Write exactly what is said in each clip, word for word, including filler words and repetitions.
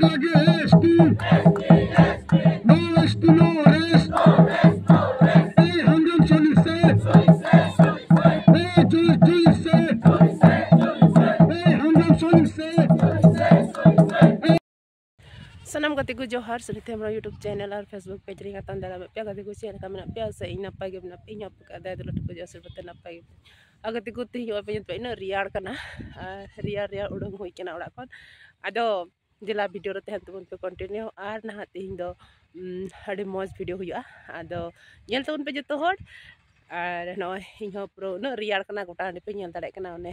ᱞᱟᱹᱜᱤᱫ S T, no S T, no rest. ᱮᱭ ᱦᱟᱝᱜᱟᱢ ᱥᱚᱞᱤᱥ ᱥᱮ, ᱮᱭ ᱡᱩᱞᱤᱥ, ᱡᱩᱞᱤᱥ ᱥᱮ, ᱮᱭ ᱦᱟᱝᱜᱟᱢ ᱥᱚᱞᱤᱥ ᱥᱮ᱾ ᱥᱟᱱᱟᱢ ᱜᱟᱛᱮ ᱠᱚ ᱡᱚᱦᱟᱨ, ᱥᱩᱱᱤᱛᱟ ᱦᱮᱢᱵᱨᱚᱢ YouTube channel ᱟᱨ Facebook page ᱨᱮ ᱟᱛᱟᱝ ᱫᱟᱨᱟᱢᱮᱫ ᱯᱮᱭᱟ᱾ ᱜᱟᱛᱮ ᱠᱚ ᱪᱮᱫ ᱞᱮᱠᱟ ᱢᱮᱱᱟᱜ ᱯᱮᱭᱟ? ᱥᱮ ᱤᱧ ᱱᱟᱯᱟᱭ ᱜᱮ ᱢᱮᱱᱟᱜ ᱯᱮᱭᱟ, ᱤᱧ ᱦᱚᱸ ᱟᱯᱮ ᱠᱚᱣᱟᱜ ᱫᱟᱭᱟ ᱫᱩᱞᱟᱹᱲ ᱴᱷᱤᱠᱟᱹ ᱟᱥᱤᱨᱵᱟᱫᱽ ᱛᱮ ᱱᱟᱯᱟᱭ ᱜᱮ᱾ ᱟᱨ ᱜᱟᱛᱮ ᱠᱚ, ᱛᱮᱦᱮᱧ ᱱᱚᱜᱼᱚᱭ ᱯᱮ ᱧᱮᱞ ᱯᱮ, ᱤᱱᱟᱹᱜ ᱨᱮᱭᱟᱲ ᱠᱟᱱᱟ, ᱟᱨ ᱨᱮᱭᱟᱲ ᱨᱮᱭᱟᱲ ᱩᱰᱩᱝ ᱦᱩᱭ ᱠᱟᱱᱟ ᱚᱲᱟᱜ ᱠᱷᱚᱱ᱾ ᱟᱫᱚ ᱫᱮᱞᱟ video ᱨᱮ ᱛᱟᱦᱮᱱ ᱛᱟᱵᱚᱱ ᱯᱮ continue, ᱟᱨ ᱱᱟᱦᱟᱜ ᱛᱮᱦᱮᱧ ᱫᱚ ᱩᱢ, ᱟᱹᱰᱤ ᱢᱚᱡᱽ video ᱦᱩᱭᱩᱜᱼᱟ᱾ ᱟᱫᱚ ᱧᱮᱞ ᱛᱟᱵᱚᱱ ᱯᱮ ᱡᱚᱛᱚ ᱦᱚᱲ᱾ ᱟᱨ ᱱᱚᱜᱼᱚᱭ ᱤᱧ ᱦᱚᱸ ᱯᱩᱨᱟᱹ ᱩᱱᱟᱹᱜ ᱨᱮᱭᱟᱲ ᱠᱟᱱᱟ, ᱜᱚᱴᱟ ᱦᱟᱺᱰᱤ ᱯᱮ ᱧᱮᱞ ᱫᱟᱲᱮᱭᱟᱜ ᱠᱟᱱᱟ, ᱚᱱᱮ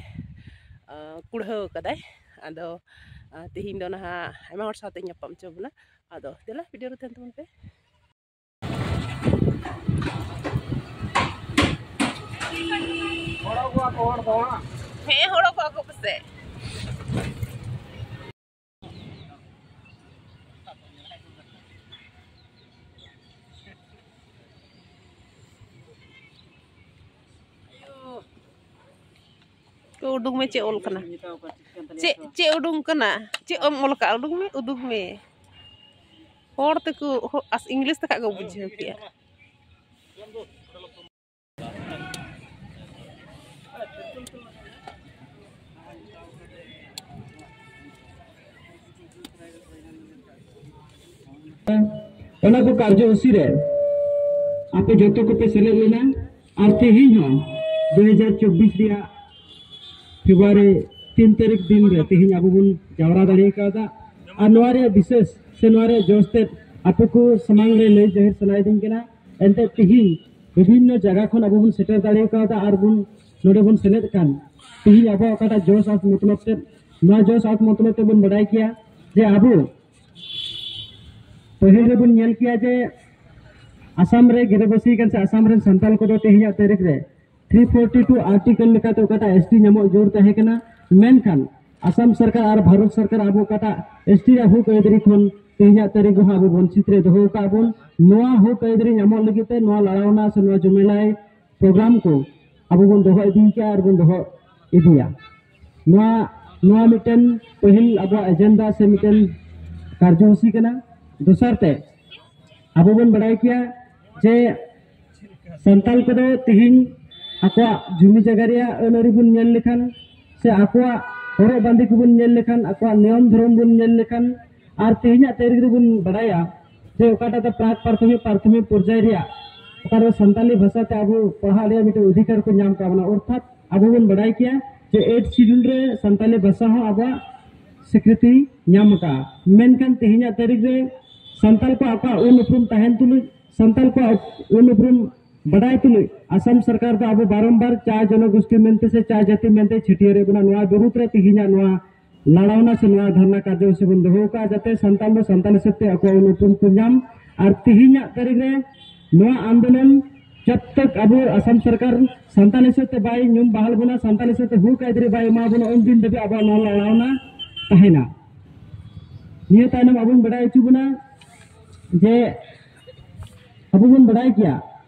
ᱟᱸ, ᱠᱩᱲᱦᱟᱹᱣ ᱠᱟᱫᱟᱭ᱾ ᱟᱫᱚ ᱟᱸ, ᱛᱮᱦᱮᱧ ᱫᱚ ᱱᱟᱦᱟᱜ ᱟᱭᱢᱟ ᱦᱚᱲ ᱥᱟᱶᱛᱮᱧ ᱧᱟᱯᱟᱢ ᱦᱚᱪᱚ ᱵᱚᱱᱟ᱾ ᱟᱫᱚ ᱫᱮᱞᱟ video ᱨᱮ ᱛᱟᱦᱮᱱ ᱛᱟᱵᱚᱱ ᱯᱮ᱾ ᱦᱮᱸ, ᱦᱚᱲᱚ ᱠᱚᱣᱟ ᱠᱚ ᱯᱟᱥᱮ᱾ ᱠᱚ ᱩᱰᱩᱝ ᱢᱮ, ᱪᱮᱫ ᱚᱞ ᱠᱟᱱᱟ? ᱪᱮᱫ, ᱪᱮᱫ ᱩᱰᱩᱝ ᱠᱟᱱᱟ? ᱪᱮᱫ ᱮᱢ ᱚᱞ ᱠᱟᱜᱼᱟ? ᱩᱰᱩᱝ ᱢᱮ, ᱩᱫᱩᱜ ᱢᱮ᱾ ᱦᱚᱲ ᱛᱮᱠᱚ, ᱦᱚ-, ᱟᱥ-, English ᱛᱮ ᱠᱷᱟᱡ ᱠᱚ ᱵᱩᱡᱷᱟᱹᱣ ᱠᱮᱭᱟ᱾ ᱚᱱᱟ ᱠᱚ ᱠᱟᱨᱡᱚᱥᱩᱪᱤ ᱨᱮ ᱟᱯᱮ ᱡᱚᱛᱚ ᱠᱚᱯᱮ ᱥᱮᱞᱮᱫ ᱞᱮᱱᱟ᱾ ᱟᱨ ᱛᱮᱦᱮᱧ ᱦᱚᱸ ᱫᱩ ᱦᱟᱡᱟᱨ ᱪᱚᱵᱵᱤᱥ ᱨᱮᱭᱟᱜ ᱯᱷᱮᱵᱽᱨᱩᱣᱟᱨᱤ ᱛᱤᱱ ᱛᱟᱹᱨᱤᱠᱷ ᱫᱤᱱ ᱨᱮ ᱛᱮᱦᱮᱧ ᱟᱵᱚ ᱵᱚᱱ ᱡᱟᱣᱨᱟ ᱫᱟᱲᱮ ᱠᱟᱣᱫᱟ᱾ ᱟᱨ ᱱᱚᱣᱟ ᱨᱮᱭᱟᱜ ᱵᱤᱥᱮᱥ ᱥᱮ ᱱᱚᱣᱟ ᱨᱮᱭᱟᱜ ᱡᱚᱥ ᱛᱮᱫ ᱟᱯᱮ ᱠᱚ ᱥᱟᱢᱟᱝ ᱨᱮ ᱞᱟᱹᱭ ᱡᱟᱦᱮᱨ ᱥᱟᱱᱟᱭᱮᱫᱤᱧ ᱠᱟᱱᱟ᱾ ᱮᱱᱛᱮ ᱛᱮᱦᱮᱧ ᱵᱤᱵᱷᱤᱱᱱᱚ ᱡᱟᱭᱜᱟ ᱠᱷᱚᱱ ᱟᱵᱚ ᱵᱚᱱ ᱥᱮᱴᱮᱨ ᱫᱟᱲᱮ ᱠᱟᱣᱫᱟ ᱟᱨ ᱵᱚᱱ ᱱᱚᱰᱮ ᱵᱚᱱ ᱥᱮᱞᱮᱫ ᱠᱟᱱ᱾ ᱛᱮᱦᱮᱧ ᱟᱵᱚᱣᱟᱜ ᱚᱠᱟᱴᱟᱜ ᱡᱚᱥ ᱟᱥ ᱢᱚᱛᱞᱚᱵ ᱛᱮᱫ, ᱱᱚᱣᱟ ᱡᱚᱥ ᱟᱥ ᱢᱚᱛᱞᱚᱵ ᱛᱮᱵᱚᱱ ᱵᱟᱰᱟᱭ ᱠᱮᱭᱟ ᱡᱮ ᱟᱵᱚ ᱯᱟᱹᱦᱤᱞ ᱨᱮᱵᱚᱱ ᱧᱮᱞ ᱠᱮᱭᱟ ᱡᱮ ᱟᱥᱟᱢ ᱨᱮ ᱜᱤᱨᱟᱹᱵᱟᱹᱥᱤ ᱠᱟᱱ ᱥᱮ ᱟᱥᱟᱢ ᱨᱮᱱ ᱥᱟᱱᱛᱟᱲ ᱠᱚᱫᱚ ᱛᱮᱦᱮᱧᱟᱜ ᱛᱟᱹᱨᱤᱠᱷ ᱨᱮ three forty two article ᱞᱮᱠᱟᱛᱮ ᱚᱠᱟᱴᱟᱜ S T ᱧᱟᱢᱚᱜ ᱡᱳᱨ ᱛᱟᱦᱮᱸ ᱠᱟᱱᱟ, ᱢᱮᱱᱠᱷᱟᱱ ᱟᱥᱟᱢ ᱥᱚᱨᱠᱟᱨ ᱟᱨ ᱵᱷᱟᱨᱚᱛ ᱥᱚᱨᱠᱟᱨ ᱟᱵᱚ ᱚᱠᱟᱴᱟᱜ S T ᱨᱮᱭᱟᱜ ᱦᱚᱠ ᱟᱹᱭᱫᱟᱹᱨᱤ ᱠᱷᱚᱱ ᱛᱮᱦᱮᱧᱟᱜ ᱛᱟᱹᱨᱤᱠᱷ ᱨᱮᱦᱚᱸ ᱟᱵᱚ ᱵᱚᱧᱪᱤᱛ ᱨᱮ ᱫᱚᱦᱚ ᱟᱠᱟᱫ ᱵᱚᱱ, ᱱᱚᱣᱟ ᱦᱚᱠ ᱟᱹᱭᱫᱟᱹᱨᱤ ᱧᱟᱢᱚᱜ ᱞᱟᱹᱜᱤᱫ ᱛᱮ ᱱᱚᱣᱟ ᱞᱟᱲᱟᱣᱱᱟ ᱥᱮ ᱱᱚᱣᱟ ᱡᱩᱢᱮᱞᱟᱭ program ᱠᱚ ᱟᱵᱚ ᱵᱚᱱ ᱫᱚᱦᱚ ᱤᱫᱤᱭ ᱠᱮᱭᱟ ᱟᱨ ᱵᱚᱱ ᱫᱚᱦᱚ ᱤᱫᱤᱭᱟ᱾ ᱱᱚᱣᱟ, ᱱᱚᱣᱟ ᱢᱤᱫᱴᱮᱱ ᱯᱟᱹᱦᱤᱞ ᱟᱵᱚᱣᱟᱜ agenda ᱥᱮ ᱢᱤᱫᱴᱮᱱ ᱠᱟᱨᱡᱚᱥᱩᱪᱤ ᱠᱟᱱᱟ᱾ ᱫᱚᱥᱟᱨ ᱛᱮ ᱟᱵᱚ ᱵᱚᱱ ᱵᱟᱲᱟᱭ ᱠᱮᱭᱟ ᱡᱮ ᱥᱟᱱᱛᱟᱞ ᱠᱚᱫᱚ ᱛᱤᱦᱤᱧ ᱟᱠᱚᱣᱟᱜ ᱡᱩᱢᱤ ᱡᱟᱭᱜᱟ ᱨᱮᱭᱟᱜ ᱟᱹᱱ ᱟᱹᱨᱤ ᱵᱚᱱ ᱧᱮᱞ ᱞᱮᱠᱷᱟᱱ ᱥᱮ ᱟᱠᱚᱣᱟᱜ ᱦᱚᱨᱚᱜ ᱵᱟᱸᱫᱮ ᱠᱚᱵᱚᱱ ᱧᱮᱞ ᱞᱮᱠᱷᱟᱱ, ᱟᱠᱚᱣᱟᱜ ᱱᱤᱭᱚᱢ ᱫᱷᱚᱨᱚᱢ ᱵᱚᱱ ᱧᱮᱞ ᱞᱮᱠᱷᱟᱱ, ᱟᱨ ᱛᱮᱦᱮᱧᱟᱜ ᱛᱟᱹᱨᱤᱠᱷ ᱨᱮᱵᱚᱱ ᱵᱟᱲᱟᱭᱟ ᱡᱮ ᱚᱠᱟᱴᱟᱜ ᱫᱚ ᱯᱨᱟᱠ ᱯᱨᱟᱛᱷᱚᱢᱤᱠ, ᱯᱨᱟᱛᱷᱚᱢᱤᱠ ᱯᱚᱨᱡᱟᱭ ᱨᱮᱭᱟᱜ ᱚᱠᱟ ᱨᱮ ᱥᱟᱱᱛᱟᱞᱤ ᱵᱷᱟᱥᱟ ᱛᱮ ᱟᱵᱚ ᱯᱟᱲᱦᱟᱜ ᱨᱮᱭᱟᱜ ᱢᱤᱫᱴᱮᱱ ᱚᱫᱷᱤᱠᱟᱨ ᱠᱚ ᱧᱟᱢ ᱠᱟᱜ ᱵᱚᱱᱟ᱾ ᱚᱨᱛᱷᱟᱛ ᱟᱵᱚ ᱵᱚᱱ ᱵᱟᱲᱟᱭ ᱠᱮᱭᱟ ᱡᱮ ᱮᱭᱤᱴ ᱥᱤᱰᱩᱞ ᱨᱮ ᱥᱟᱱᱛᱟᱞᱤ ᱵᱷᱟᱥᱟ ᱦᱚᱸ ᱟᱵᱚᱣᱟᱜ ᱥᱤᱠᱨᱤᱛᱤ ᱧᱟᱢ ᱟᱠᱟᱫᱼᱟ᱾ ᱢᱮᱱᱠᱷᱟᱱ ᱛᱮᱦᱮᱧᱟᱜ ᱛᱟᱹᱨᱤᱠᱷ ᱨᱮ ᱥᱟᱱᱛᱟᱞ ᱠᱚ ᱟᱠᱚᱣᱟᱜ ᱟᱹᱱ ᱩᱯᱨᱩᱢ ᱛᱟᱦᱮᱱ ᱛᱩᱞᱩᱡ, ᱥᱟᱱᱛᱟᱞ ᱠᱚᱣᱟᱜ ᱟᱹᱱ ᱩᱯᱨᱩᱢ ᱵᱟᱰᱟᱭ ᱛᱩᱞᱩᱡ ᱟᱥᱟᱢ ᱥᱚᱨᱠᱟᱨ ᱫᱚ ᱟᱵᱚ ᱵᱟᱨᱚᱢᱵᱟᱨ ᱪᱟ ᱡᱚᱱᱚᱜᱳᱥᱴᱤ ᱢᱮᱱᱛᱮ ᱥᱮ ᱪᱟ ᱡᱟᱹᱛᱤ ᱢᱮᱱᱛᱮ ᱪᱷᱟᱹᱴᱭᱟᱹᱨᱮᱫ ᱵᱚᱱᱟ᱾ ᱱᱚᱣᱟ ᱵᱤᱨᱩᱫᱽ ᱨᱮ ᱛᱮᱦᱮᱧᱟᱜ ᱱᱚᱣᱟ ᱞᱟᱲᱟᱣᱱᱟ ᱥᱮ ᱱᱚᱣᱟ ᱫᱷᱟᱨᱱᱟ ᱠᱟᱨᱡᱚᱥᱩᱪᱤ ᱵᱚᱱ ᱫᱚᱦᱚ ᱟᱠᱟᱫᱼᱟ, ᱡᱟᱛᱮ ᱥᱟᱱᱛᱟᱲ ᱫᱚ ᱥᱟᱱᱛᱟᱲ ᱦᱤᱥᱟᱹᱵ ᱛᱮ ᱟᱠᱚᱣᱟᱜ ᱟᱹᱱ ᱩᱯᱨᱩᱢ ᱠᱚ ᱧᱟᱢ᱾ ᱟᱨ ᱛᱮᱦᱮᱧᱟᱜ ᱛᱟᱹᱨᱤᱠᱷ ᱨᱮ ᱱᱚᱣᱟ ᱟᱱᱫᱳᱞᱚᱱ ᱡᱟᱵ ᱛᱟᱠ ᱟᱵᱚ ᱟᱥᱟᱢ ᱥᱚᱨᱠᱟᱨ ᱥᱟᱱᱛᱟᱲ ᱦᱤᱥᱟᱹᱵ ᱛᱮ ᱵᱟᱭ ᱧᱩᱢ ᱵᱟᱦᱟᱞ ᱵᱚᱱᱟ, ᱥᱟᱱᱛᱟᱲ ᱦᱤᱥᱟᱹᱵ ᱛᱮ ᱦᱚᱠ ᱟᱹᱭᱫᱟᱹᱨᱤ ᱵᱟᱭ ᱮᱢᱟ ᱵᱚᱱᱟ, ᱩᱱ ᱫᱤᱱ ᱫᱷᱟᱹᱵᱤᱡ ᱟᱵᱚᱣᱟᱜ ᱱᱚᱣᱟ ᱞᱟᱲᱟᱣᱱᱟ ᱛᱟᱦᱮᱱᱟ᱾ ᱱᱤᱭᱟᱹ ᱛᱟᱭᱱᱚᱢ ᱟᱵᱚᱧ ᱵᱟᱰᱟᱭ ᱦᱚᱪᱚ ᱵᱚᱱᱟ ᱡᱮ ᱟᱵᱚ ᱵᱚᱱ ᱵᱟᱰᱟᱭ ᱜᱮᱭᱟ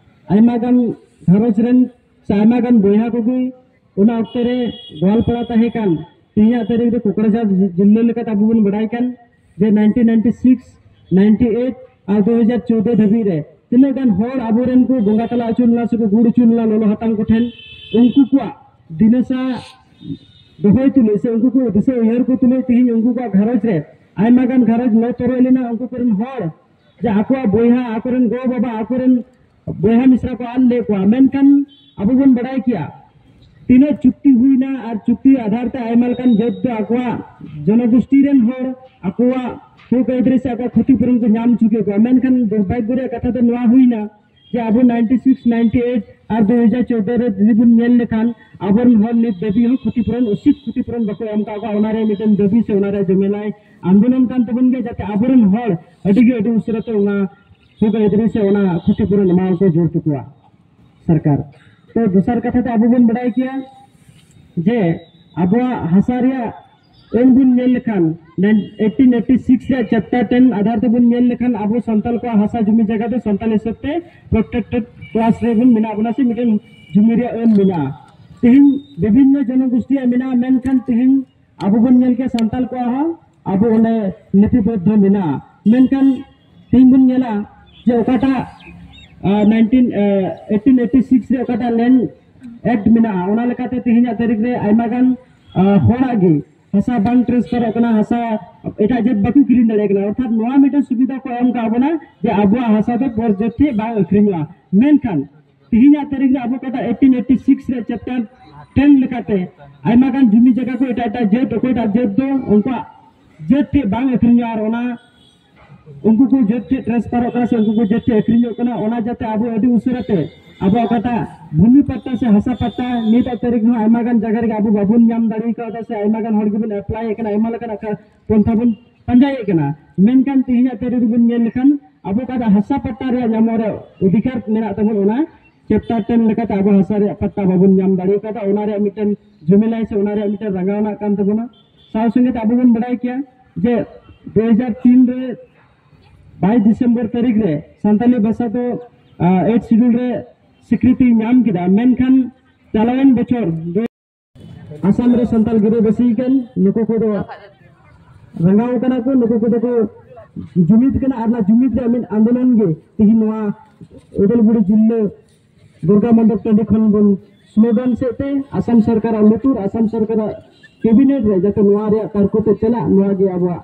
ᱟᱭᱢᱟ ᱜᱟᱱ ᱜᱷᱟᱨᱚᱸᱡᱽ ᱨᱮᱱ ᱥᱮ ᱟᱭᱢᱟ ᱜᱟᱱ ᱵᱚᱭᱦᱟ ᱠᱚᱜᱮ ᱚᱱᱟ ᱚᱠᱛᱮ ᱨᱮ ᱜᱳᱣᱟᱞᱯᱟᱲᱟ ᱛᱟᱦᱮᱸ ᱠᱟᱱ, ᱛᱮᱦᱮᱧᱟᱜ ᱛᱟᱹᱨᱤᱠᱷ ᱨᱮ ᱠᱳᱠᱲᱟᱡᱷᱟᱲ ᱡᱤᱞᱟᱹ ᱞᱮᱠᱟᱛᱮ ᱟᱵᱚ ᱵᱚᱱ ᱵᱟᱰᱟᱭ ᱠᱟᱱ ᱡᱮ nineteen ninety six, ninety eight ᱟᱨ ᱫᱩ ᱦᱟᱡᱟᱨ ᱪᱳᱫᱫᱳ ᱫᱷᱟᱹᱵᱤᱡ ᱨᱮ ᱛᱤᱱᱟᱹᱜ ᱜᱟᱱ ᱦᱚᱲ ᱟᱵᱚᱨᱮᱱ ᱠᱚ ᱵᱚᱸᱜᱟ ᱛᱟᱞᱟ ᱦᱚᱪᱚ ᱞᱮᱱᱟ ᱥᱮᱠᱚ ᱜᱩᱲ ᱦᱚᱪᱚ ᱞᱮᱱᱟ ᱞᱚᱞᱚ ᱦᱟᱛᱟᱝ ᱠᱚᱴᱷᱮᱱ, ᱩᱱᱠᱩ ᱠᱚᱣᱟᱜ ᱫᱤᱱᱟᱹᱥᱟ ᱫᱚᱦᱚᱭ ᱛᱩᱞᱩᱡ ᱥᱮ ᱩᱱᱠᱩ ᱠᱚ ᱫᱤᱥᱟᱹ ᱩᱭᱦᱟᱹᱨ ᱠᱚ ᱛᱩᱞᱩᱡ ᱛᱮᱦᱮᱧ ᱩᱱᱠᱩ ᱠᱚᱣᱟᱜ ᱜᱷᱟᱨᱚᱸᱡᱽ ᱨᱮ ᱟᱭᱢᱟ ᱜᱟᱱ ᱜᱷᱟᱨᱚᱸᱡᱽ ᱞᱚ ᱛᱚᱨᱚᱡ ᱞᱮᱱᱟ᱾ ᱩᱱᱠᱩ ᱠᱚᱨᱮᱱ ᱦᱚᱲ ᱡᱮ ᱟᱠᱚᱣᱟᱜ ᱵᱚᱭᱦᱟ, ᱟᱠᱚᱨᱮᱱ ᱜᱚ ᱵᱟᱵᱟ, ᱟᱠᱚᱨᱮᱱ ᱵᱚᱭᱦᱟ ᱢᱤᱥᱨᱟ ᱠᱚ ᱟᱫ ᱞᱮᱫ ᱠᱚᱣᱟ᱾ ᱢᱮᱱᱠᱷᱟᱱ ᱟᱵᱚ ᱵᱚᱱ ᱵᱟᱲᱟᱭ ᱠᱮᱭᱟ ᱛᱤᱱᱟᱹᱜ ᱪᱩᱠᱛᱤ ᱦᱩᱭᱱᱟ ᱟᱨ ᱪᱩᱠᱛᱤ ᱟᱫᱷᱟᱨ ᱛᱮ ᱟᱭᱢᱟ ᱞᱮᱠᱟᱱ ᱡᱟᱹᱛ ᱫᱚ ᱟᱠᱚᱣᱟᱜ ᱡᱚᱱᱚᱜᱳᱥᱴᱤ ᱨᱮᱱ ᱦᱚᱲ ᱟᱠᱚᱣᱟᱜ ᱦᱚᱠ ᱟᱹᱭᱫᱟᱹᱨᱤ ᱥᱮ ᱟᱠᱚᱣᱟᱜ ᱠᱷᱚᱛᱤ ᱯᱩᱨᱚᱱ ᱠᱚ ᱧᱟᱢ ᱦᱚᱪᱚ ᱠᱮᱫ ᱠᱚᱣᱟ᱾ ᱢᱮᱱᱠᱷᱟᱱ ᱫᱩᱨᱵᱷᱟᱜᱽᱜᱚ ᱨᱮᱭᱟᱜ ᱠᱟᱛᱷᱟ ᱫᱚ ᱱᱚᱣᱟ ᱦᱩᱭᱱᱟ ᱡᱮ ᱟᱵᱚ ᱱᱟᱭᱤᱱᱴᱤ ᱥᱤᱠᱥ, ᱱᱟᱭᱤᱱᱴᱤ ᱮᱭᱤᱴ ᱟᱨ ᱫᱩ ᱦᱟᱡᱟᱨ ᱪᱳᱫᱫᱳ ᱨᱮ ᱡᱩᱫᱤ ᱵᱚᱱ ᱧᱮᱞ ᱞᱮᱠᱷᱟᱱ ᱟᱵᱚᱨᱮᱱ ᱦᱚᱲ ᱱᱤᱛ ᱫᱷᱟᱹᱵᱤᱡ ᱦᱚᱸ ᱠᱷᱚᱛᱤ ᱯᱩᱨᱚᱱ, ᱩᱪᱤᱛ ᱠᱷᱚᱛᱤ ᱯᱩᱨᱚᱱ ᱵᱟᱠᱚ ᱮᱢ ᱟᱠᱟᱫ ᱠᱚᱣᱟ᱾ ᱚᱱᱟ ᱨᱮᱭᱟᱜ ᱢᱤᱫᱴᱮᱱ ᱫᱟᱹᱵᱤ ᱥᱮ ᱚᱱᱟ ᱨᱮᱭᱟᱜ ᱡᱚᱢᱮᱞᱟᱭ ᱟᱱᱫᱳᱞᱚᱱ ᱠᱟᱱ ᱛᱟᱵᱚᱱ ᱜᱮᱭᱟ, ᱡᱟᱛᱮ ᱟᱵᱚᱨᱮᱱ ᱦᱚᱲ ᱟᱹᱰᱤ ᱜᱮ ᱟᱹᱰᱤ ᱩᱥᱟᱹᱨᱟ ᱛᱮ ᱚᱱᱟ ᱦᱚᱠ ᱟᱹᱭᱫᱟᱹᱨᱤ ᱥᱮ ᱚᱱᱟ ᱠᱷᱚᱛᱤ ᱯᱩᱨᱚᱱ ᱮᱢᱟᱣᱟᱠᱚ ᱡᱟᱹᱨᱩᱲ ᱛᱟᱠᱚᱣᱟ ᱥᱚᱨᱠᱟᱨ᱾ ᱛᱚ ᱫᱚᱥᱟᱨ ᱠᱟᱛᱷᱟ ᱛᱮ ᱟᱵᱚ ᱵᱚᱱ ᱵᱟᱲᱟᱭ ᱠᱮᱭᱟ ᱡᱮ ᱟᱵᱚᱣᱟᱜ ᱦᱟᱥᱟ ᱨᱮᱭᱟᱜ ᱟᱹᱱ ᱵᱚᱱ ᱧᱮᱞ ᱞᱮᱠᱷᱟᱱ, ᱮᱭᱤᱴᱤᱱ ᱮᱭᱤᱴᱤ ᱥᱤᱠᱥ ᱨᱮᱭᱟᱜ ᱪᱮᱯᱴᱟᱨ ᱴᱮᱱ ᱟᱫᱷᱟᱨ ᱛᱮᱵᱚᱱ ᱧᱮᱞ ᱞᱮᱠᱷᱟᱱ ᱟᱵᱚ ᱥᱟᱱᱛᱟᱲ ᱠᱚᱣᱟᱜ ᱦᱟᱥᱟ ᱡᱩᱢᱤ ᱡᱟᱭᱜᱟ ᱫᱚ ᱥᱟᱱᱛᱟᱲ ᱦᱤᱥᱟᱹᱵ ᱛᱮ ᱯᱨᱚᱴᱮᱠᱴᱮᱰ ᱠᱞᱟᱥ ᱨᱮᱵᱚᱱ ᱢᱮᱱᱟᱜ ᱵᱚᱱᱟ ᱥᱮ ᱢᱤᱫᱴᱮᱱ ᱡᱩᱢᱤ ᱨᱮᱭᱟᱜ ᱟᱹᱱ ᱢᱮᱱᱟᱜᱼᱟ᱾ ᱛᱮᱦᱮᱧ ᱵᱤᱵᱷᱤᱱᱱᱚ ᱡᱚᱱᱚᱜᱳᱥᱴᱤᱭᱟᱜ ᱢᱮᱱᱟᱜᱼᱟ, ᱢᱮᱱᱠᱷᱟᱱ ᱛᱮᱦᱮᱧ ᱟᱵᱚ ᱵᱚᱱ ᱧᱮᱞ ᱠᱮᱭᱟ ᱥᱟᱱᱛᱟᱲ ᱠᱚᱣᱟᱜ ᱦᱚᱸ ᱟᱵᱚ ᱚᱸᱰᱮ ᱞᱤᱯᱤᱵᱚᱫᱽᱫᱷᱚ ᱢᱮᱱᱟᱜᱼᱟ᱾ ᱢᱮᱱᱠᱷᱟᱱ ᱛᱮᱦᱮᱧ ᱵᱚᱱ ᱧᱮᱞᱟ ᱡᱮ ᱚᱠᱟᱴᱟᱜ ᱱᱟᱭᱤᱱᱴᱤᱱ ᱮᱭᱤᱴᱤᱱ ᱮᱭᱤᱴᱤ ᱥᱤᱠᱥ ᱨᱮ ᱚᱠᱟᱴᱟᱜ ᱞᱮᱱᱰ ᱮᱠᱴ ᱢᱮᱱᱟᱜᱼᱟ, ᱚᱱᱟ ᱞᱮᱠᱟᱛᱮ ᱛᱮᱦᱮᱧᱟᱜ ᱛᱟᱹᱨᱤᱠᱷ ᱨᱮ ᱟᱭᱢᱟ ᱜᱟᱱ ᱦᱚᱲᱟᱜ ᱜᱮ ᱦᱟᱥᱟ ᱵᱟᱝ ᱴᱨᱟᱱᱥᱯᱷᱟᱨᱚᱜ ᱠᱟᱱᱟ, ᱦᱟᱥᱟ ᱮᱴᱟᱜ ᱡᱟᱹᱛ ᱵᱟᱠᱚ ᱠᱤᱨᱤᱧ ᱫᱟᱲᱮᱭᱟᱜ ᱠᱟᱱᱟ᱾ ᱚᱨᱛᱷᱟᱛ ᱱᱚᱣᱟ ᱢᱤᱫᱴᱮᱱ ᱥᱩᱵᱤᱫᱷᱟ ᱠᱚ ᱮᱢ ᱠᱟᱜ ᱵᱚᱱᱟ ᱡᱮ ᱟᱵᱚᱣᱟᱜ ᱦᱟᱥᱟ ᱫᱚ ᱯᱚᱨ ᱡᱟᱹᱛ ᱴᱷᱮᱱ ᱵᱟᱝ ᱟᱹᱠᱷᱨᱤᱧᱚᱜᱼᱟ᱾ ᱢᱮᱱᱠᱷᱟᱱ ᱛᱮᱦᱮᱧᱟᱜ ᱛᱟᱹᱨᱤᱠᱷ ᱨᱮ ᱟᱵᱚ ᱚᱠᱟᱴᱟᱜ ᱮᱭᱤᱴᱤᱱ ᱮᱭᱤᱴᱤ ᱥᱤᱠᱥ ᱨᱮ ᱪᱮᱯᱴᱟᱨ ᱴᱮᱱ ᱞᱮᱠᱟᱛᱮ ᱟᱭᱢᱟ ᱜᱟᱱ ᱡᱩᱢᱤ ᱡᱟᱭᱜᱟ ᱠᱚ ᱮᱴᱟᱜ ᱮᱴᱟᱜ ᱡᱟᱹᱛ, ᱚᱠᱚᱭᱴᱟᱜ ᱡᱟᱹᱛ ᱫᱚ ᱩᱱᱠᱩᱣᱟᱜ ᱡᱟᱹᱛ ᱴᱷᱮᱱ ᱵᱟᱝ ᱟᱹᱠᱷᱨᱤᱧᱚᱜᱼᱟ, ᱟᱨ ᱚᱱᱟ ᱩᱱᱠᱩ ᱠᱚ ᱡᱟᱹᱛ ᱴᱷᱮᱱ ᱴᱨᱟᱱᱥᱯᱷᱟᱨᱚᱜ ᱠᱟᱱᱟ ᱥᱮ ᱩᱱᱠᱩ ᱠᱚ ᱡᱟᱹᱛ ᱴᱷᱮᱱ ᱟᱹᱠᱷᱨᱤᱧᱚᱜ ᱠᱟᱱᱟ, ᱚᱱᱟ ᱡᱟᱛᱮ ᱟᱵᱚ ᱟᱹᱰᱤ ᱩᱥᱟᱹᱨᱟ ᱛᱮ ᱟᱵᱚ ᱚᱠᱟᱴᱟᱜ ᱵᱷᱩᱢᱤ ᱯᱟᱴᱴᱟ ᱥᱮ ᱦᱟᱥᱟ ᱯᱟᱴᱴᱟ ᱱᱤᱛᱟᱜ ᱛᱟᱹᱨᱤᱠᱷ ᱦᱚᱸ ᱟᱭᱢᱟ ᱜᱟᱱ ᱡᱟᱭᱜᱟ ᱨᱮᱜᱮ ᱟᱵᱚ ᱵᱟᱵᱚᱱ ᱧᱟᱢ ᱫᱟᱲᱮ ᱠᱟᱣᱫᱟ ᱥᱮ ᱟᱭᱢᱟ ᱜᱟᱱ ᱦᱚᱲ ᱜᱮᱵᱚᱱ ᱮᱯᱞᱟᱭ ᱮᱫ ᱠᱟᱱᱟ, ᱟᱭᱢᱟ ᱞᱮᱠᱟᱱᱟᱜ ᱠᱟ- ᱯᱚᱱᱛᱷᱟ ᱵᱚᱱ ᱯᱟᱸᱡᱟᱭᱮᱫ ᱠᱟᱱᱟ᱾ ᱢᱮᱱᱠᱷᱟᱱ ᱛᱮᱦᱮᱧᱟᱜ ᱛᱟᱹᱨᱤᱠᱷ ᱨᱮᱵᱚᱱ ᱧᱮᱞ ᱞᱮᱠᱷᱟᱱ ᱟᱵᱚ ᱚᱠᱟᱴᱟᱜ ᱦᱟᱥᱟ ᱯᱟᱴᱴᱟ ᱨᱮᱭᱟᱜ ᱧᱟᱢᱚᱜ ᱨᱮᱭᱟᱜ ᱚᱫᱷᱤᱠᱟᱨ ᱢᱮᱱᱟᱜ ᱛᱟᱵᱚᱱ, ᱚᱱᱟ ᱪᱮᱯᱴᱟᱨ ᱴᱮᱱ ᱞᱮᱠᱟᱛᱮ ᱟᱵᱚ ᱦᱟᱥᱟ ᱨᱮᱭᱟᱜ ᱯᱟᱴᱴᱟ ᱵᱟᱵᱚᱱ ᱧᱟᱢ ᱫᱟᱲᱮ ᱠᱟᱣᱫᱟ, ᱚᱱᱟ ᱨᱮᱭᱟᱜ ᱢᱤᱫᱴᱮᱱ ᱡᱷᱟᱢᱮᱞᱟ ᱥᱮ ᱚᱱᱟ ᱨᱮᱭᱟᱜ ᱢᱤᱫᱴᱮᱱ ᱨᱟᱸᱜᱟᱣᱱᱟ ᱠᱟᱱ ᱛᱟᱵᱚᱱᱟ᱾ ᱥᱟᱶ ᱥᱚᱸᱜᱮ ᱛᱮ ᱟᱵᱚ ᱵᱚᱱ ᱵᱟᱲᱟᱭ ᱠᱮᱭᱟ ᱡᱮ ᱫᱩ ᱦᱟᱡᱟᱨ ᱛᱤᱱ ᱨᱮ ᱵᱟᱭᱤᱥ ᱰᱤᱥᱮᱢᱵᱚᱨ ᱛᱟᱹᱨᱤᱠᱷ ᱨᱮ ᱥᱟᱱᱛᱟᱞᱤ ᱵᱷᱟᱥᱟ ᱫᱚ ᱮᱭᱤᱴ ᱥᱤᱰᱩᱞ ᱨᱮ ᱥᱤᱠᱨᱤᱛᱤ ᱧᱟᱢ ᱠᱮᱫᱟ, ᱢᱮᱱᱠᱷᱟᱱ ᱪᱟᱞᱟᱣᱮᱱ ᱵᱚᱪᱷᱚᱨ ᱟᱥᱟᱢ ᱨᱮ ᱥᱟᱱᱛᱟᱞ ᱜᱤᱨᱟᱹᱵᱟᱹᱥᱤ ᱠᱟᱱ ᱱᱩᱠᱩ ᱠᱚᱫᱚ ᱨᱟᱸᱜᱟᱣ ᱠᱟᱱᱟ ᱠᱚ, ᱱᱩᱠᱩ ᱠᱚᱫᱚ ᱠᱚ ᱡᱩᱢᱤᱫ ᱠᱟᱱᱟ, ᱟᱨ ᱚᱱᱟ ᱡᱩᱢᱤᱫ ᱨᱮᱭᱟᱜ ᱢᱤᱫ ᱟᱱᱫᱳᱞᱚᱱ ᱜᱮ ᱛᱮᱦᱮᱧ ᱱᱚᱣᱟ ᱩᱫᱟᱞᱜᱩᱲᱤ ᱡᱤᱞᱟᱹ ᱫᱩᱨᱜᱟ ᱢᱚᱱᱰᱚᱯ ᱴᱟᱺᱰᱤ ᱠᱷᱚᱱ ᱵᱚᱱ ᱥᱞᱳᱜᱟᱱ ᱥᱮᱫ ᱛᱮ ᱟᱥᱟᱢ ᱥᱚᱨᱠᱟᱨᱟᱜ ᱞᱩᱛᱩᱨ, ᱟᱥᱟᱢ ᱥᱚᱨᱠᱟᱨᱟᱜ ᱠᱮᱵᱤᱱᱮᱴ ᱨᱮ ᱡᱟᱛᱮ ᱱᱚᱣᱟ ᱨᱮᱭᱟᱜ ᱛᱟᱨᱠᱚ ᱛᱮ ᱪᱟᱞᱟᱜ, ᱱᱚᱣᱟ ᱜᱮ ᱟᱵᱚᱣᱟᱜ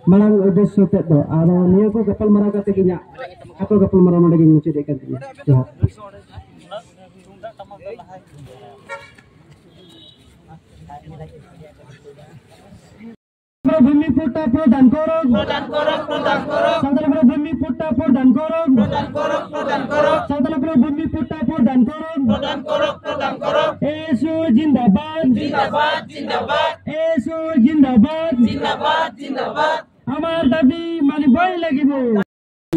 ᱢᱟᱲᱟᱝ ᱩᱫᱽᱫᱮᱥᱥᱚ ᱛᱮᱫ ᱫᱚ᱾ ᱟᱨ ᱱᱤᱭᱟᱹ ᱠᱚ ᱜᱟᱯᱟᱞᱢᱟᱨᱟᱣ ᱠᱟᱛᱮ ᱜᱮ ᱤᱧᱟᱹᱜ ᱠᱷᱟᱴᱚ ᱜᱟᱯᱟᱞᱢᱟᱨᱟᱣ ᱱᱚᱰᱮ ᱜᱤᱧ ᱢᱩᱪᱟᱹᱫᱮᱫ ᱠᱟᱱ ᱛᱤᱧᱟ᱾ ᱡᱚᱦᱟᱨ᱾ ভূমি পট্টা প্রদান করো। প্রদান করো, প্রদান করো। সাঁওতালগুলো ভূমি পট্টা প্রদান করো। প্রদান করো, প্রদান করো। সাঁওতালগুলো ভূমি পট্টা প্রদান করো। প্রদান করো, প্রদান করো। এসো জিন্দাবাদ। জিন্দাবাদ, জিন্দাবাদ। এসো জিন্দাবাদ। জিন্দাবাদ, জিন্দাবাদ। আমার দাবি মানিবই লাগিব।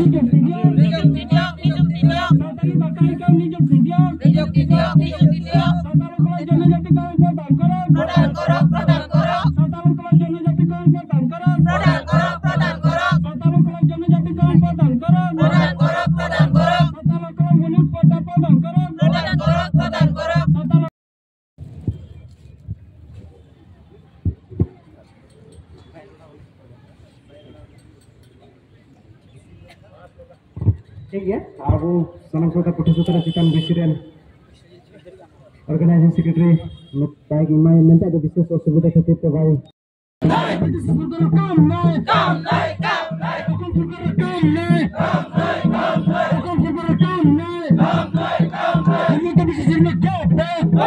নিযুক্তি দিয়ক, নিযুক্তি দিয়ক, নিযুক্তি দিয়ক। সাঁওতালি ভাষায় কেউ নিযুক্তি দিয়ক। নিযুক্তি দিয়ক, নিযুক্তি দিয়ক। সাঁওতালগুলো জনজাতি কমিশন প্রদান করো। প্রদান করো, প্রদান করো। সাঁওতালগুলো জনজাতি কমিশন প্রদান করো। প্রদান করো, প্রদান করো। সাঁওতালগুলো জনজাতি কমিশন প্রদান করো। প্রদান করো, প্রদান করো। সাঁওতালগুলো ভূমি পট্টা প্রদান করো। প্রদান করো, প্রদান করো। সাঁওতাল ᱴᱷᱤᱠ ᱜᱮᱭᱟ, ᱟᱵᱚ ᱥᱟᱱᱟᱢ ᱥᱟᱶᱛᱟ ᱯᱟᱹᱴᱷᱩᱣᱟᱹ ᱥᱟᱶᱛᱟ ᱨᱮ ᱪᱮᱛᱟᱱ ᱵᱮᱥᱤ ᱨᱮᱱ organizing secretary ᱢᱮᱛᱟᱭ ᱜᱮ, ᱮᱢᱟᱭ ᱢᱮᱱᱛᱮ ᱟᱫᱚ ᱵᱤᱥᱮᱥ ᱚᱥᱩᱵᱤᱫᱷᱟ ᱠᱷᱟᱹᱛᱤᱨ ᱛᱮ ᱵᱟᱭ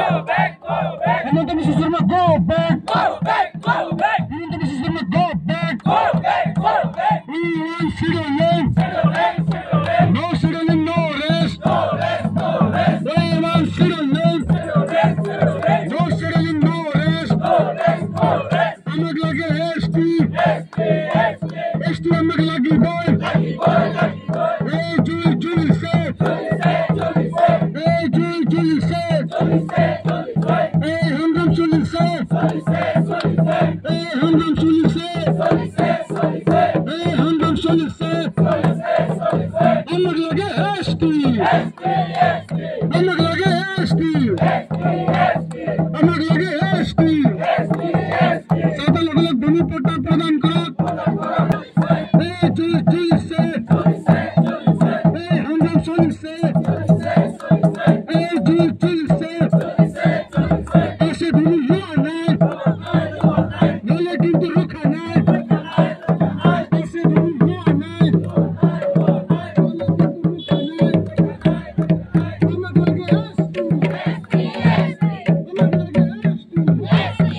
Go back, go back. Himanta Biswa Sarma, go back. Go back, go back. Himanta Biswa Sarma, go back. Go back, go back. We want Shillong. Shillong, Shillong. No Shillong, no rest. No rest, no rest. We want Shillong. Shillong, Shillong. No Shillong, no rest. No rest, no rest. Amak lage S T. S T, S T. S T amak lagi boy. Lagi boy, lagi boy. Hey, Julie, Julie, say. Julie, say, Julie, say. Hey, Julie, Julie, say. Julie, say, Julie, say. Hey, Hamdam Shuli Seh. Hey, Hamdam Shuli Seh. Hey, Hamdam Shuli Seh. Amak lage S T. Amak lage S T. Amak lage S T. Santa lage lage bumi patta pradhan korok. Hey, Julie, Julie Seh. Hey, Hamdam Shuli Seh. Hey, Julie, Julie Seh. Ese dhoni yuva nai. Nole kintu rukha nai. Ese dhoni yuva nai. Nole kintu rukha nai. Amak lage S T. Amak lage S T.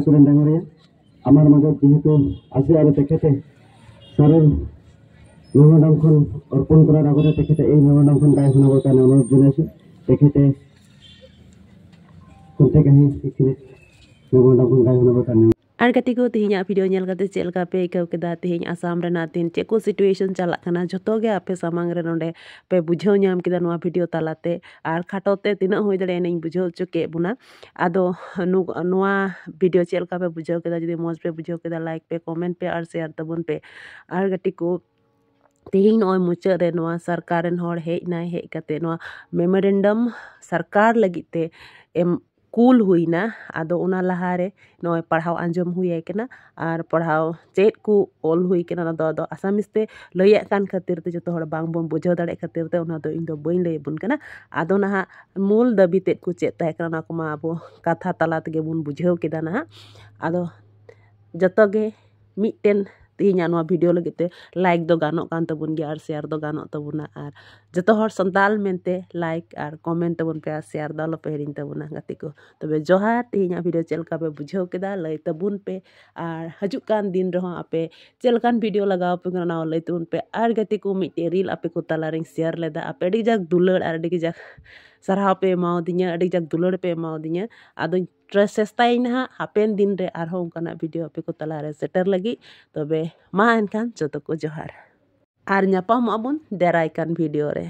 Suren ডাঙৰীয়া, আমাৰ মাজত যিহেতু আজি আৰু তেখেতে ছাৰৰ মেমৰেণ্ডামখন অৰ্পণ কৰাৰ আগতে তেখেতে এই মেমৰেণ্ডামখন গাই শুনাবৰ কাৰণে অনুৰোধ জনাইছোঁ। তেখেতে খন্তেক আহি এইখিনি মেমৰেণ্ডামখন গাই শুনাবৰ কাৰণে। ᱟᱨ ᱜᱟᱛᱮ ᱠᱚ, ᱛᱮᱦᱮᱧᱟᱜ ᱵᱷᱤᱰᱤᱭᱳ ᱧᱮᱞ ᱠᱟᱛᱮ ᱪᱮᱫ ᱞᱮᱠᱟ ᱯᱮ ᱟᱹᱭᱠᱟᱹᱣ ᱠᱮᱫᱟ? ᱛᱮᱦᱮᱧ ᱟᱥᱟᱢ ᱨᱮᱱᱟᱜ ᱛᱤᱱ ᱪᱮᱫ ᱠᱚ ᱥᱤᱪᱩᱭᱮᱥᱚᱱ ᱪᱟᱞᱟᱜ ᱠᱟᱱᱟ, ᱡᱷᱚᱛᱚ ᱜᱮ ᱟᱯᱮ ᱥᱟᱢᱟᱝ ᱨᱮ ᱱᱚᱰᱮ ᱯᱮ ᱵᱩᱡᱷᱟᱹᱣ ᱧᱟᱢ ᱠᱮᱫᱟ ᱱᱚᱣᱟ ᱵᱷᱤᱰᱤᱭᱳ ᱛᱟᱞᱟᱛᱮ᱾ ᱟᱨ ᱠᱷᱟᱴᱚ ᱛᱮ ᱛᱤᱱᱟᱹᱜ ᱦᱩᱭ ᱫᱟᱲᱮᱭᱟᱜᱼᱟ ᱤᱧ ᱵᱩᱡᱷᱟᱹᱣ ᱦᱚᱪᱚ ᱠᱮᱫ ᱵᱚᱱᱟ᱾ ᱟᱫᱚ ᱱᱩ-, ᱱᱚᱣᱟ ᱵᱷᱤᱰᱤᱭᱳ ᱪᱮᱫ ᱞᱮᱠᱟ ᱯᱮ ᱵᱩᱡᱷᱟᱹᱣ ᱠᱮᱫᱟ? ᱡᱩᱫᱤ ᱢᱚᱡᱽ ᱯᱮ ᱵᱩᱡᱷᱟᱹᱣ ᱠᱮᱫᱟ, ᱞᱟᱭᱤᱠ ᱯᱮ, ᱠᱚᱢᱮᱱᱴ ᱯᱮ ᱟᱨ ᱥᱮᱭᱟᱨ ᱛᱟᱵᱚᱱ ᱯᱮ᱾ ᱟᱨ ᱜᱟᱛᱮ ᱠᱚ, ᱛᱮᱦᱮᱧ ᱱᱚᱜᱼᱚᱭ ᱢᱩᱪᱟᱹᱫ ᱨᱮ ᱱᱚᱣᱟ ᱥᱚᱨᱠᱟᱨ ᱨᱮᱱ ᱦᱚᱲ ᱦᱮᱡ ᱱᱟᱭ, ᱦᱮᱡ ᱠᱟᱛᱮ ᱱᱚᱣᱟ ᱢᱮᱢᱳᱨᱮᱱᱰᱟᱢ ᱥᱚᱨᱠᱟᱨ ᱞᱟᱹᱜᱤᱫ ᱛᱮ ᱮᱢ ᱠᱩᱞ ᱦᱩᱭᱱᱟ᱾ ᱟᱫᱚ ᱚᱱᱟ ᱞᱟᱦᱟᱨᱮ ᱱᱚᱜᱼᱚᱭ ᱯᱟᱲᱦᱟᱣ ᱟᱸᱡᱚᱢ ᱦᱩᱭ ᱟᱭ ᱠᱟᱱᱟ, ᱟᱨ ᱯᱟᱲᱦᱟᱣ ᱪᱮᱫ ᱠᱚ ᱚᱞ ᱦᱩᱭ ᱠᱟᱱᱟ, ᱚᱱᱟ ᱫᱚ ᱟᱫᱚ ᱟᱥᱟᱢᱤᱥ ᱛᱮ ᱞᱟᱹᱭᱟᱜ ᱠᱟᱱ ᱠᱷᱟᱹᱛᱤᱨ ᱛᱮ, ᱡᱚᱛᱚ ᱦᱚᱲ ᱵᱟᱝ ᱵᱚᱱ ᱵᱩᱡᱷᱟᱹᱣ ᱫᱟᱲᱮᱭᱟᱜ ᱠᱷᱟᱹᱛᱤᱨ ᱛᱮ ᱚᱱᱟ ᱫᱚ ᱤᱧ ᱫᱚ ᱵᱟᱹᱧ ᱞᱟᱹᱭ ᱟᱵᱚᱱ ᱠᱟᱱᱟ᱾ ᱟᱫᱚ ᱱᱟᱦᱟᱜ ᱢᱩᱞ ᱫᱟᱹᱵᱤ ᱛᱮᱫ ᱠᱚ ᱪᱮᱫ ᱛᱟᱦᱮᱸ ᱠᱟᱱᱟ, ᱚᱱᱟ ᱠᱚᱢᱟ ᱟᱵᱚ ᱠᱟᱛᱷᱟ ᱛᱟᱞᱟ ᱛᱮᱜᱮ ᱵᱚᱱ ᱵᱩᱡᱷᱟᱹᱣ ᱠᱮᱫᱟ ᱱᱟᱦᱟᱜ᱾ ᱟᱫᱚ ᱡᱚᱛᱚ ᱜᱮ ᱢᱤᱫᱴᱮᱱ ᱛᱮᱦᱮᱧᱟᱜ ᱱᱚᱣᱟ ᱵᱷᱤᱰᱤᱭᱳ ᱞᱟᱹᱜᱤᱫ ᱛᱮ ᱞᱟᱭᱤᱠ ᱫᱚ ᱜᱟᱱᱚᱜ ᱠᱟᱱ ᱛᱟᱵᱚᱱ ᱜᱮᱭᱟ ᱟᱨ ᱥᱮᱭᱟᱨ ᱫᱚ ᱜᱟᱱᱚᱜ ᱛᱟᱵᱚᱱᱟ᱾ ᱟᱨ ᱡᱚᱛᱚ ᱦᱚᱲ ᱥᱟᱱᱛᱟᱞ ᱢᱮᱱᱛᱮ ᱞᱟᱭᱤᱠ ᱟᱨ ᱠᱚᱢᱮᱱᱴ ᱛᱟᱵᱚᱱ ᱯᱮ ᱟᱨ ᱥᱮᱭᱟᱨ ᱫᱚ ᱟᱞᱚ ᱯᱮ ᱦᱤᱲᱤᱧ ᱛᱟᱵᱚᱱᱟ ᱜᱟᱛᱮ ᱠᱚ᱾ ᱛᱚᱵᱮ ᱡᱚᱦᱟᱨ, ᱛᱮᱦᱮᱧᱟᱜ ᱵᱷᱤᱰᱤᱭᱳ ᱪᱮᱫ ᱞᱮᱠᱟ ᱯᱮ ᱵᱩᱡᱷᱟᱹᱣ ᱠᱮᱫᱟ ᱞᱟᱹᱭ ᱛᱟᱵᱚᱱ ᱯᱮ, ᱟᱨ ᱦᱤᱡᱩᱜ ᱠᱟᱱ ᱫᱤᱱ ᱨᱮᱦᱚᱸ ᱟᱯᱮ ᱪᱮᱫ ᱞᱮᱠᱟᱱ ᱵᱷᱤᱰᱤᱭᱳ ᱞᱟᱜᱟᱣ ᱟᱯᱮ ᱠᱟᱱᱟ ᱚᱱᱟ ᱦᱚᱸ ᱞᱟᱹᱭ ᱛᱟᱵᱚᱱ ᱯᱮ᱾ ᱟᱨ ᱜᱟᱛᱮ ᱠᱚ, ᱢᱤᱫᱴᱮᱡ ᱨᱤᱞ ᱟᱯᱮ ᱠᱚ ᱛᱟᱞᱟᱨᱤᱧ ᱥᱮᱭᱟᱨ ᱞᱮᱫᱟ, ᱟᱯᱮ ᱟᱹᱰᱤ ᱠᱟᱡᱟᱠ ᱫᱩᱞᱟᱹᱲ ᱟᱨ ᱟᱹᱰᱤ ᱠᱟᱡᱟᱠ ᱥᱟᱨᱦᱟᱣ ᱯᱮ ᱮᱢᱟᱣᱫᱤᱧᱟ, ᱟᱹᱰᱤ ᱠᱟᱡᱟᱠ ᱫᱩᱞᱟᱹᱲ ᱯᱮ ᱮᱢᱟᱣᱫᱤᱧᱟ᱾ ᱟᱫᱚᱧ ᱪᱮᱥᱴᱟᱭᱟᱹᱧ ᱱᱟᱦᱟᱜ ᱦᱟᱯᱮᱱ ᱫᱤᱱ ᱨᱮ ᱟᱨᱦᱚᱸ ᱚᱱᱠᱟᱱᱟᱜ ᱵᱷᱤᱰᱤᱭᱳ ᱟᱯᱮ ᱠᱚ ᱛᱟᱞᱟᱨᱮ ᱥᱮᱴᱮᱨ ᱞᱟᱹᱜᱤᱫ᱾ ᱛᱚᱵᱮ ᱢᱟ ᱮᱱᱠᱷᱟᱱ ᱡᱚᱛᱚ ᱠᱚ ᱡᱚᱦᱟᱨ, ᱟᱨ ᱧᱟᱯᱟᱢᱚᱜ ᱟᱵᱚᱱ ᱫᱟᱨᱟᱭ ᱠᱟᱱ ᱵᱷᱤᱰᱤᱭᱳ ᱨᱮ᱾